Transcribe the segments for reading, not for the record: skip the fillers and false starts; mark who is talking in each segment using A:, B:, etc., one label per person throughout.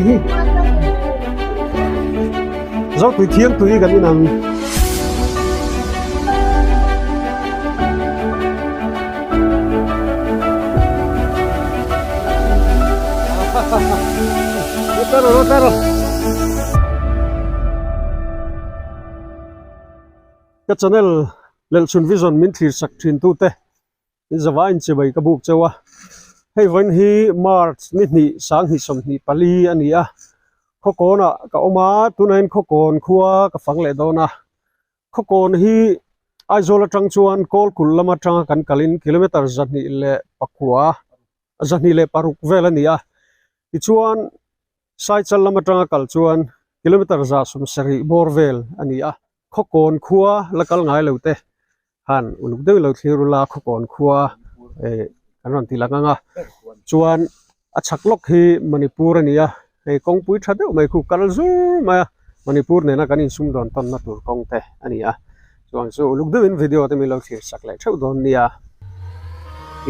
A: hi. Zotui thiang tui kan in ang. Taro taro. Ka channel Lelchhun Vision min thlir sak thin tute In zavai in chibai ka buk cheu a, hei vawiin hi March ni hnih sanghnih 24 a ni a, Khawkawnah ka awm a, tunah hian Khawkawn khua ka fang leh dawn a, Khawkawn hi Aizawl atang chuan Kawlkulh lam atanga kan kalin kilometer 206 vel a ni a, tichuan Saichal lam atanga kal chuan kilometer 170 bawr vel a ni a. Khawkawn khua la kal ngai lo te han uluk deuh lo thlir ula Khawkawn khua eh kan rawn ti lang ang a chuan a chhak lawk hi Manipur a ni a hei kawngpui tha deuh mai khu kal zur mai a Manipur nena kan insum dawn tawnna tur kawng te a ni a chuan chu uluk deuhin video te min lo thlir sak leh theuh dawn nia.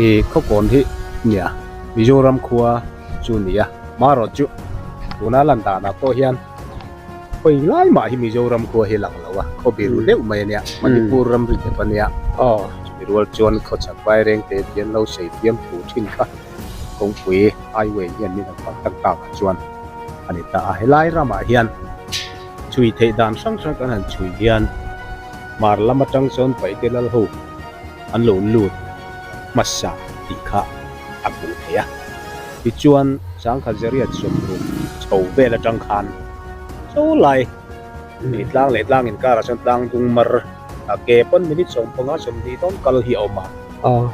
B: Ih Khawkawn hi nia Mizoram khua chu ni a marawh chu tuna lan danah pawh hian. Hawi lai mah hi Mizoram khua hi lang lo a, khaw biru deuh mai a nia, Manipur ram ri tep a nia. Chumi rual chuan khaw chak vai reng te hian lo sei fiam thu thin kha kawngpui highway hian min han fak tak tak ah chuan a ni ta a. Helai ramah hian chhui theih dan hrang hrang kan han chhui hian hmar lam atang chuan Paihte lal ho an lo lut hmasa tih kha a hmuh theih a. Tichuan, Sangkhat Zariat sawmruk chho vel atang khan chaw lai ni tlang leh tlang inkarah chuan tlang dung mar a ke pawn minute 15 20 dawn kal hi a awm a,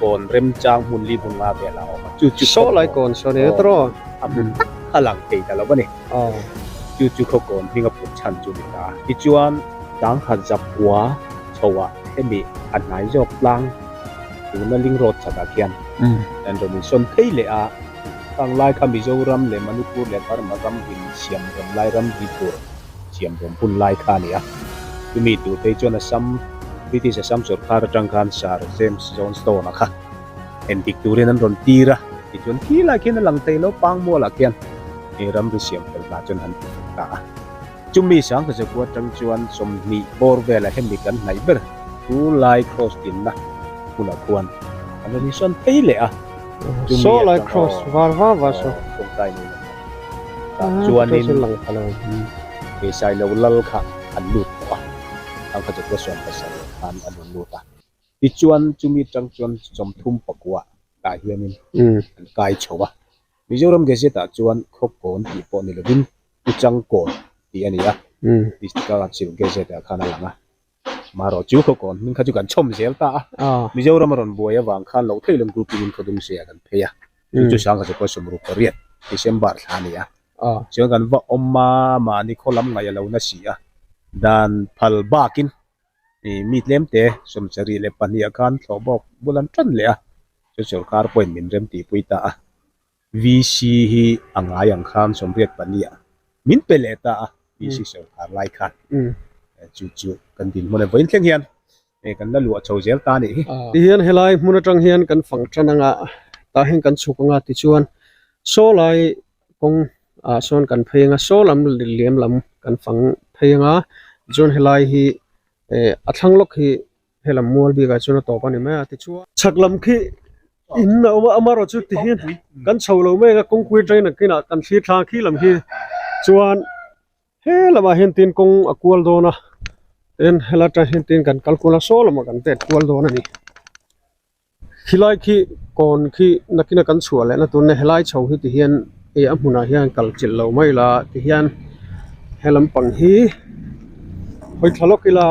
B: kawn remchang hmun li hmun nga vel a awm a, chu chu
A: Saw lai kawn saw ni tawh
B: a hmun tak a lang thei ta lo a ni. Chu chu khawkawn hming a put chhan chu ni ta. Tichuan, Sangkhat Zapkua chhoah hemi a hnai zawk tlang tuna Ling Road chhakah khian an rawn insawn phei leh a, khang lai kha Mizoram leh Manipur leh Burma ram insiam rem lai ram hi tur siam rem hun lai kha a ni a. Chumi tur phei chuan Assam, British Assam sawrkar atang khan Sir James Johnstone-a kha endik turin an rawn tir a, tichuan khi lai khian a lang thei lo, Pangmualah khian ramri siam fel hna chuan an ti fel ta a. Chumi Sangkazakua atang chuan 20 bawr velah hemi kan hnaih ber thu lai cross dinna hmunah khuan an rawn insawn phei leh a. Chumi
A: Saw lai
B: atang
A: cross
B: aw
A: var va va saw.
B: aw tawngtai nei lo tah chuanin he Sailo lal kha an lut tawh a, Sangkazakua 17 khan an rawn lut a. Tichuan chumi atang chuan 39 tah hianin an kai chho a. Mizoram Gazette ah chuan Khawkawn tih pawh ni lovin Puchangkawn tih a ni a, District Council Gazette ah khan a lang a. Marawh chu Khawkawn hming kha chu kan chhawm zel ta a. Mizoram a rawn buai avang khan loh theih lawm grouping in Khawdum se ah kan phei a. Chu chu 1968 December thla a ni a. Chuan kan va awm a, mahni khaw lam ngaih a lo na si a, dan phal bakin mi tlem te 72 ah khan thlawh bawk bul an tan leh a, chu sorkar pawhin min rem tihpui ta a. VC hi a ngai ang khan 84 ah min pe leh ta a, VC sorkar lai khan chu chu kan dinhmun a vawiin thleng hian kan la luah chho zel ta a nih hi.
A: Tihian helai hmun atang hian kan fang tan anga tah hian kan chhuk anga tichuan saw lai kawng ah sawn kan phei anga saw lam liam lam kan fang phei anga chuan helai hi eh a thlang lawk hi helam mual bikah chuan a tawp a ni mai a tichuan chhak lam khi in a awm a amarawh chu tihian kan chho lo mai anga kawngpui atangin a kinah kan thlir thlang khi lam khi chuan he lamah hian tin kawng a kual dawn a tin helai atang hian tin kan kal kual a saw lamah kan vet kual dawn a ni. Khilai khi kawn khi nakina kan chhuah lehna tur nia helai chho hi tihian ih a hmunah hian kal chilh lo mai la tihian he lampang hi hawi thla lawk ila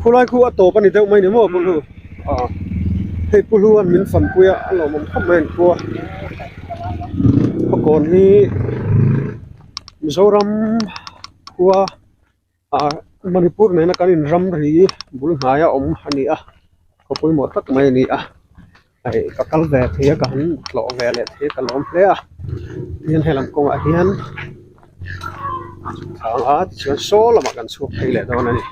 A: khulai khu a tawp a ni deuh mai ni maw Pulhu ah hei Pulhu an min fanpui a a lawmawm khawp mai an khua a kawn hi Mizoram khua. Ah Manipur nena kan in ramri bul hnaia awm a ni a khaw pawimawh tak mai a ni a hei ka kal ve thei a ka han tlawh ve leh thei a ka lawm hle a tin helam kawngah hian thla a tichuan saw lamah kan chhuak phei leh dawn a ni.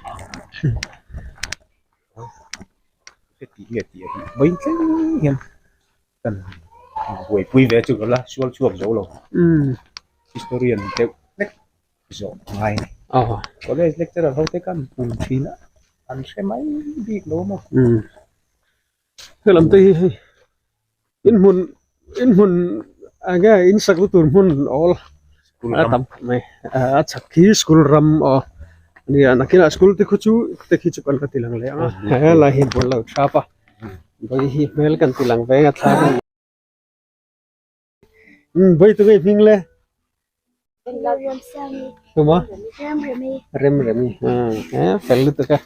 B: Heti nge tih a hi vawiin thleng hian kan. Buaipui ve chu ka la sual chhuak zo lo. Historian deuh hlek zawh a ngai a ni. College lecturer ho te khan pum thin a, an hre mai bik lo maw?
A: Helam te hi hei inhmun inhmun eng nge in sak na tur hmun awl a tam khawp mai a chhak khi school ram aw nia nakinah school te khu chu te khi chu kan la ti lang leh ang a helai hi bul lo thap a vawi hi hmel kan ti lang ve a thla umm vawi tunge hming le tuma Remremi umm he fel lutuk e.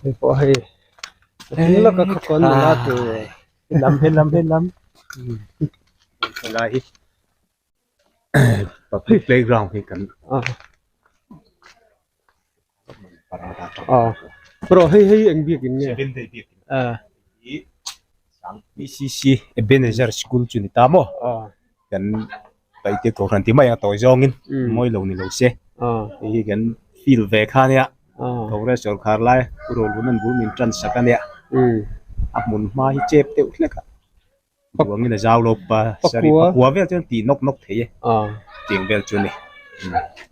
A: Hei pawh hei thil lawka khaw kawn nula tur
B: lam he lam he lam helai hi public playground hi kan
A: Bro hei hei eng biak in nge
B: PCC Ebenezer School chu ni ta maw kan paihte kohhran ti mai ang tawi zawngin mawi lo ni lo se hei hi kan field ve kha ania Congress sawrkar lai Pu Rohlun an bul min tan sak ania a hmun hma hi chep deuh hlek a Buangin a zau lo pa saree pakua vel chuan tih nawk nawk thei e tiang vel chu a ni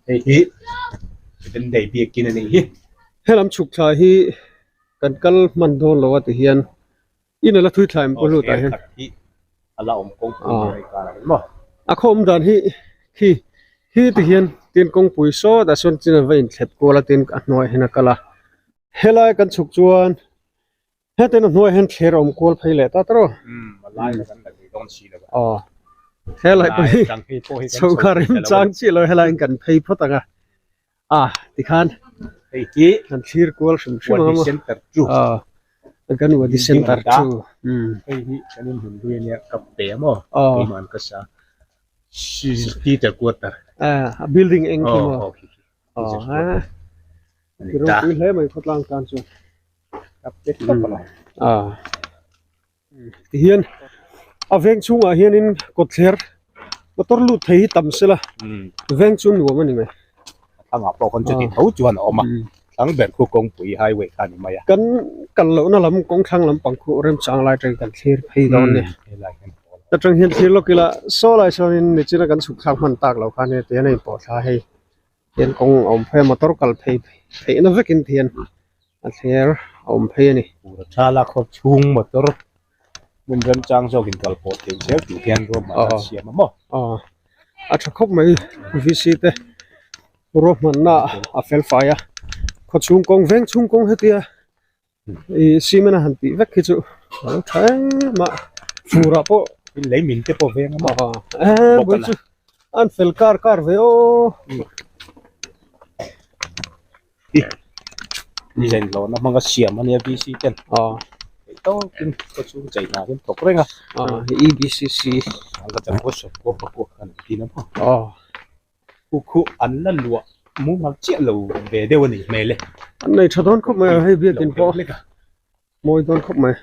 B: hei hi Vendei biakin a nih hi.
A: Helam chhuk thla hi kan kal hman dawn lo a ti hian in a la thui thlai pawh lut ah hian
B: a la awm kawngpui ber a kar ah hian maw
A: a khaw awm dan hi khi khi ti hian tin kawngpui sawtah sawn chin a va inthlep kual a tin a hnuaiah hian a kal a helai kan chhuk chuan Hetiang a hnuaiah hian thler a awm kual phei leh ta tawrh a.
B: Umm a lai kha kan la thei dawn si lo a.
A: Aw helai pawh hi chho kha remchang chiah lo helaiin kan phei phawt ang a. A tikhan
B: hei hi
A: kan thlir kual hrim hrim ang a maw.
B: Wadi Center chu.
A: Aw kan Wadi Center chu. Umm
B: hei hi kan inhmun hlui ania ka pe a maw.
A: Aw
B: keimah ka sa teacher quarter.
A: A building eng khi maw.
B: Aw khi khi.
A: Aw ha ropui hle mai khawtlang tan chuan. Tihian a veng chhungah hianin kawtthler motor lut thei hi tam sela veng chu nuam a ni mai.
B: Thangah pawh khawn chuti tho chuan a awm a, thlang ber khu kawngpui highway kha a ni mai a.
A: Kan kal lohna lam kawng thlang lampang khu remchang lai atangin kan thlir phei dawn a ni. Atang hian thlir lawk ila saw lai sawnin nichina kan chhuk thlak hman tak loh khan hei tihian a inpawh thla hei hian kawng a awm phei a motor kal phei theihna vekin tihian a thler a awm phei a ni.
B: Pura tha la khawp chhung motor hmun remchang zawkin kal pawh theih zel tih hian ruahmanna an siam a maw?
A: Aw a tha khawp mai VC te ruahmanna a fel fai a khaw chhung kawng veng chhung kawng hetia Ih cement a han tih vek khi chu a lo tha em a fur ah pawh
B: lei min te pawh veng a maw
A: eh bawk chu an fel kar kar ve aw
B: design hlawhna hmanga siam a nia BC ten
A: aw
B: theih tawkin khaw chhung chei hna hian thawk reng a
A: EBCC
B: ang ka chang pawh sawp pawh pakua khan an tin a maw
A: aw.
B: Khu khu an la luah mumal chiah lo ve deuh a nih hmel e.
A: An nei tha dawn khawp mai a hei biakin pawh mawi dawn khawp mai.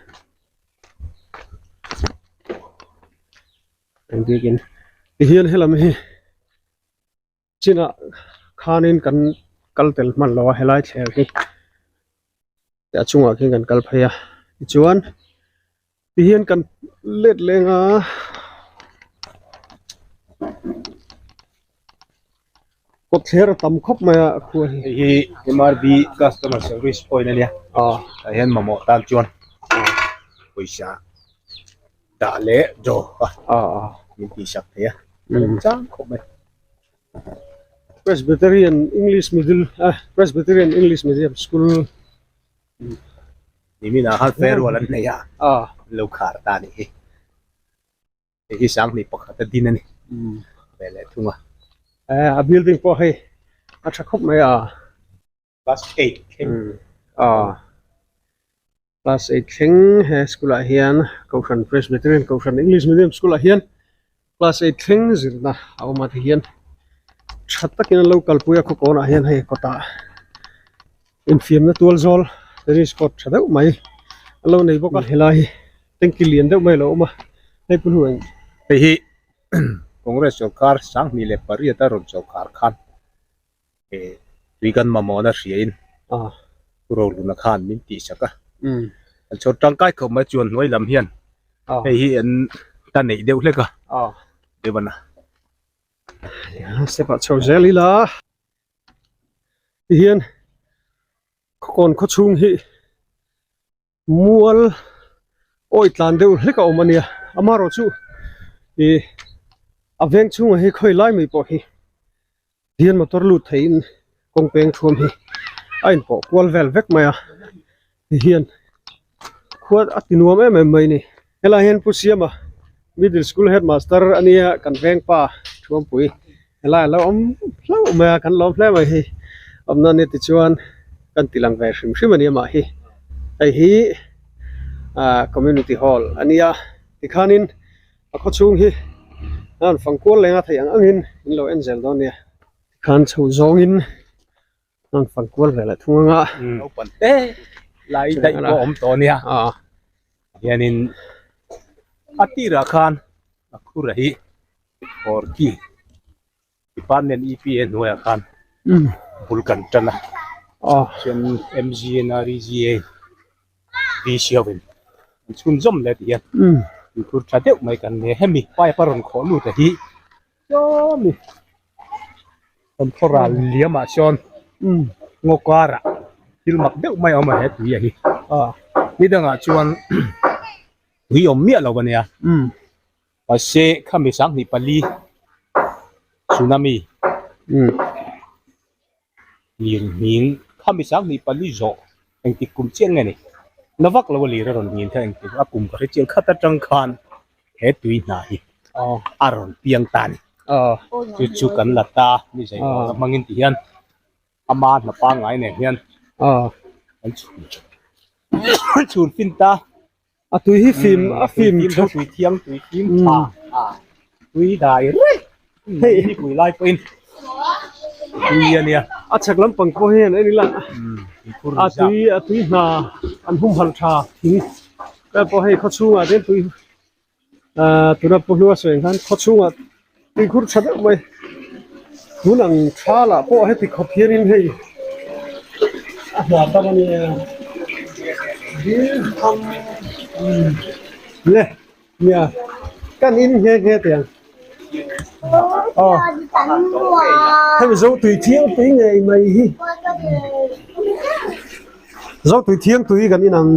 A: Eng biakin tihian helam hi chinah khanin kan kal tel hman lo a helai thler hi a chungah khian kan kal phei a tichuan Tihian kan let leng a kawtthler a tam khawp mai a khua hi.
B: Hei hi MRB customer service point a nia tah hian mamawh tan chuan pawisa dah leh draw a min tihsak thei a remchang khawp mai.
A: Presbyterian English middle Presbyterian English Medium School.
B: Nimin ah khan farewell an nei a an lo khar ta a nih hi hei hi sanghnih pakhat a din a ni ve leh thung a
A: a building pawh hei a tha khawp mai a
B: class eight thleng
A: class eight thleng he school ah hian kohhran presbyterian kohhran english medium school ah hian class eight thleng zirna a awm a tihian tha takin an lo kalpui a khawkawnah hian hei kawtah infiamna tual zawl tennis court tha deuh mai an lo nei bawk a helai hi tanky lian deuh mai a lo awm a hei pu hnuai
B: Hei hi Congress sawrkar 2008 a rawn sawrkar khan tui kan mamawhna hriain. Rohluna khan min tihsak a. An chhawr tangkai khawp mai chuan hnuai lam hian hei hi an ta neih deuh hlek a Devana.
A: Step ah chho zel ila tihian khawkawn khawchhung hi mual awi tlan deuh hlek a awm a nia amaherawh chu ih a veng chhungah hi khawi lai mai pawh hi hian motor lut theihin kawng peng thuam hi a inpawh kual vel vek mai a tihian khua a ti nuam em em mai a ni helaiah hian Pu Siama middle school headmaster a nia kan veng pa thuampui helai a lo awm hlauh mai a kan lawm hle mai hei awmna ania tichuan kan ti lang ve hrim hrim a ni amah hi hei hi ah community hall a nia tikhanin a khaw chhung hi a rawn fang kual leng a theih ang angin in lo en zel dawn nia tikhan chho zawngin a rawn fang kual ve leh thung anga
B: naupang te lai daih pawh awm tawh ania hianin a tirah khan a khura hi Horky department EPA hnuaiah khan bul kan tan a chuan MGNREGA VC hovin an chhunzawm leh tih hian tuikhur tha deuh mai kan nei a hemi pipe a rawn khawh lut a hi sawmi rawn khaw ral liamah sawn ngaw karah thil mak deuh mai a awm a he tui a hi nidangah chuan tui awm miah lo a nia. Mahse khami 24 tsunami lir hming khami 24 zawh engtik kum chiah nge ni? Na vak lo a lir a rawn ngin kha engtik a kum ka hre chiang khat atang khan he tui hna hi a rawn piang ta a ni. Chu chu kan la ta ni zai awm a hmangin ti hian ama hna pangngai nen hian an chhun fin ta.
A: A tui hi fim a fim
B: tha tui thiang tui fim tha a tui dai reng hei ni pui lai pawhin tui a nia
A: a chhak lampang pawh hian en ila a tui a tui hna an humhalh tha thing vel pawh hei khaw chhungah te tui ah tuna pu hlua sawi ang khan khaw chhungah tuikhur tha deuh mai tun ang tha lah pawh heti khawp hianin hei a hna tam a nia dil tham le nia kan in nghe nghe teh ang aw hemi zo tui thiang tui ngei mai hi zo tui thiang tui kan in ang.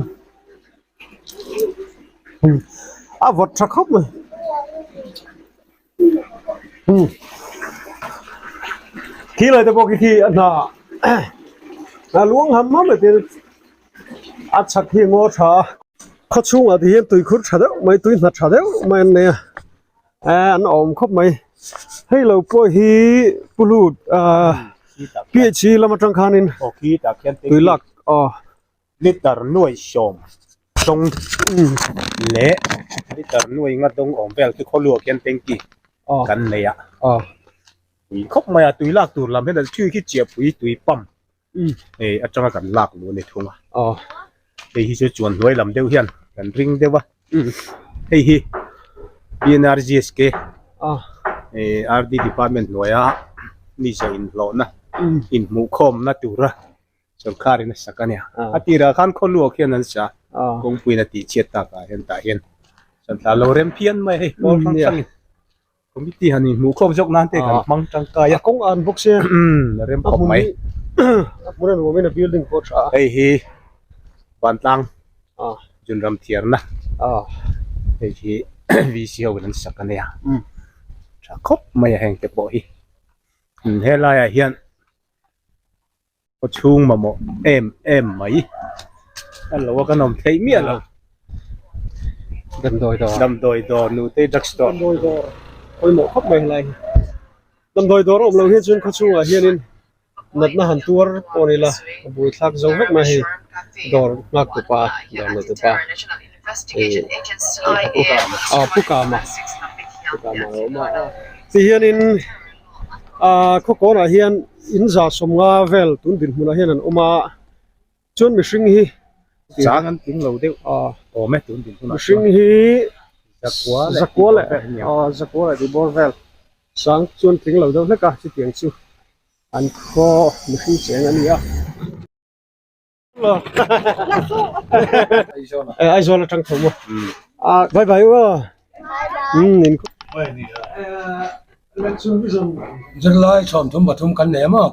A: A vawt tha khawp mai khi lai te pawh khi khi a hna a luang ham ham mai te a chhak hi ngaw tha a khaw chhungah te hian tuikhur tha deuh mai tui hna tha deuh mai an nei a eh an awm khawp mai hei lo pawh hi pu hlut ah PHC lam atang khanin tui lak aw.
B: Liter nuai sawm dawng leh liter nuai nga dawng awm vel khi khawluak hian tanky kan nei a tui khawp mai a tui lak tur lam hian an thui khi chiahpui tui pump hei atanga kan lak luh a ni thung a hei hi chu chuan hnuai lam deuh hian kan ring deuh a hei hi PNRGSK RD department hnuaia mi zah inhlawhna inhmuhkhawmna tura. Sorkar in a sak a nia. A tirah khan khawluak hian an sa kawngpuiin a tih chhiat takah hian tah hian santhla lo rem phian mai a hei pawl hrang hrangin committee han inhmuh khawm zawk nan te kan hmang tangkai a.
A: A kawng an bawk sia.
B: A rem khawp mai.
A: A hmun a nuamin a building pawh a tha a.
B: Hei hi Vantlang Junram thiarna hei hi VC ho in an sak a nia. Tha khawp mai a heng te pawh hi. Helaiah hian. Khaw chhung mamawh em em mai a lo a kan awm theih miah lo
A: damdawi dawr
B: damdawi dawr nute drug store
A: damdawi dawr pawimawh khawp mai helai hi damdawi dawr a awm loh hian chuan khaw chhungah hianin natna han tuar pawh ni la a buaithlak zo vek mai hei dawr nghak tupa dawr nei tupa ih ah pu kama pu kama a awm a ti hianin. Ahh khaw kawnah hian in za sawmnga vel tun dinhmunah hian an awm a chuan mihring hi
B: chang an tling lo deuh awm e tun dinhmunah
A: chuan mihring hi zakua leh aw zakua leh tih bawr vel sang chuan tling lo deuh hlek a chutiang chu an khaw mihring cheng a ni a. Aizawl atang tho maw ah bye bye u aw umm in
C: Zirlai 33 kan nei a maw?